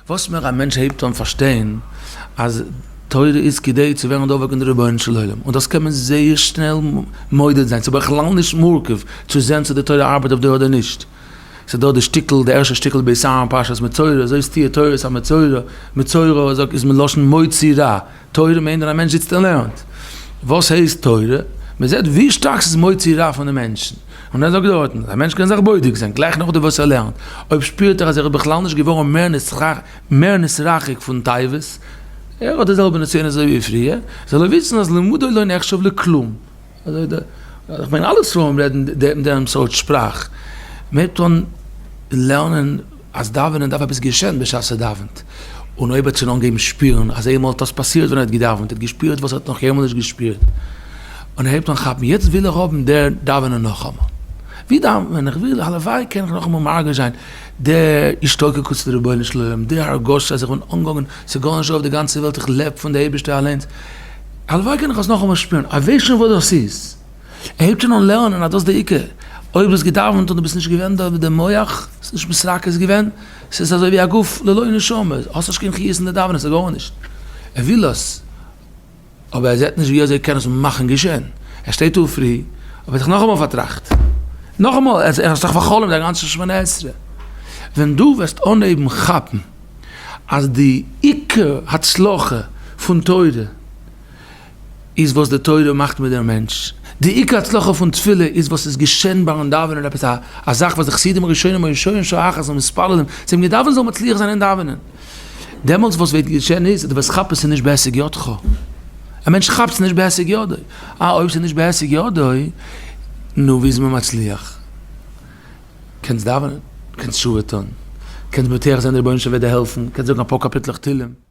וואס מער א מענטש הייבט אן פארשטיין אז תורה איז כדי צו ווערן דבוק אין די רבונו של עולם, און דאס קען מען זייער שנעל מודד זיין, ס'איז בכלל נישט מורכב צו זען צו די תורה ארבעט אויף דיר אדער נישט. ס'איז דא די שטיקל, די ערשטע שטיקל בית אהרן פרשת מצורע, זאת תהיה תורת המצורע, מצורע זאגט איז מלשון מוציא רע, תורה מיינט ווען א מענטש זיצט און לערנט. וואס הייסט תורה? מען זעט ווי שטארק ס'איז מוציא רע פון די מענטשן. און ער זאגט דארטן, אז א מענטש קען זיך בודק זיין גלייך נאכדעם וואס ער לערנט, אויב שפירט ער אז ער איז בכלל נישט געווארן מער נתרחק פון תאוות, ער האט די זעלבע נסיונות אזוי ווי פריער, זאל ער וויסן אז לימודו לא נחשב לכלום. אזוי די, איך מיין אלע ספרים רעדן דעם סארט שפראך. מען הייבט אן לערנען אז דאווענען דארף עפעס געשען בשעת ער דאווענט, און אויב ער האט שוין אנגעהויבן שפירן אז איינמאל האט דאס פאסירט ווען ער האט געדאווענט, ער האט געשפירט וואס ער האט נאך קיינמאל נישט געשפירט, און ער הייבט אן כאפן יעצט וויל איך האבן דער דאווענען נאכאמאל, ווי דאווענט מען, איך וויל הלוואי קען איך נאכאמאל מרגיש זיין די השתוקקות צו די רבונו של עולם, די הרגשה אז איך בין אנגעהאנגען, ס'איז גארנישט אויף די גאנצע וועלט, איך לעב פון די אייבערשטער אליינס, הלוואי קען איך עס נאכאמאל שפירן, איך ווייס שוין וואס דאס איז. ער הייבט שוין אן לערנען אז דאס איז די עיקר, אויב האסט געדאווענט און דו ביסט נישט געווען דארט מיט די מח, ס'איז נישט מתרכז געווען, ס'איז אזוי ווי א גוף ללא נשמה, האסט נישט קיין חיות אין די דאווענען, ס'איז גארנישט. ער וויל עס, אבער ער זעט נישט ווי אזוי ער קען עס מאכן געשען. ער שטייט אויף פרי, אבער האט זיך נאכאמאל פארטראכט. נאכאמאל, ער האט זיך פאר'חלומ'ט א גאנצע שמונה עשרה. ווען דו וועסט אנהייבן כאפן אז די עיקר הצלחה פון תורה איז וואס די תורה מאכט מיט דער מענטש, די עיקר הצלחה פון תפילה איז וואס איז געשען ביים דאווענען, עפעס א זאך וואס די חסידים הראשונים היו שוהין שעה אחת ומתפללים, זיי האבן געדאווענט זאל מצליח זיין אין דאווענען, דעמאלטס וואס וועט געשען איז, דו וועסט כאפן ס'איז נישט בהישג ידך, א מענטש כאפט ס'איז נישט בהישג ידו, אה אויב ס'איז נישט בהישג ידו, נו ווי איז מען מצליח? קענסט דאווענען, קענסט תשובה טון, קענסט בוטח זיין דער רבונו של עולם וועט דיר העלפן, קענסט זאגן אפאר קאפיטלעך תהילים.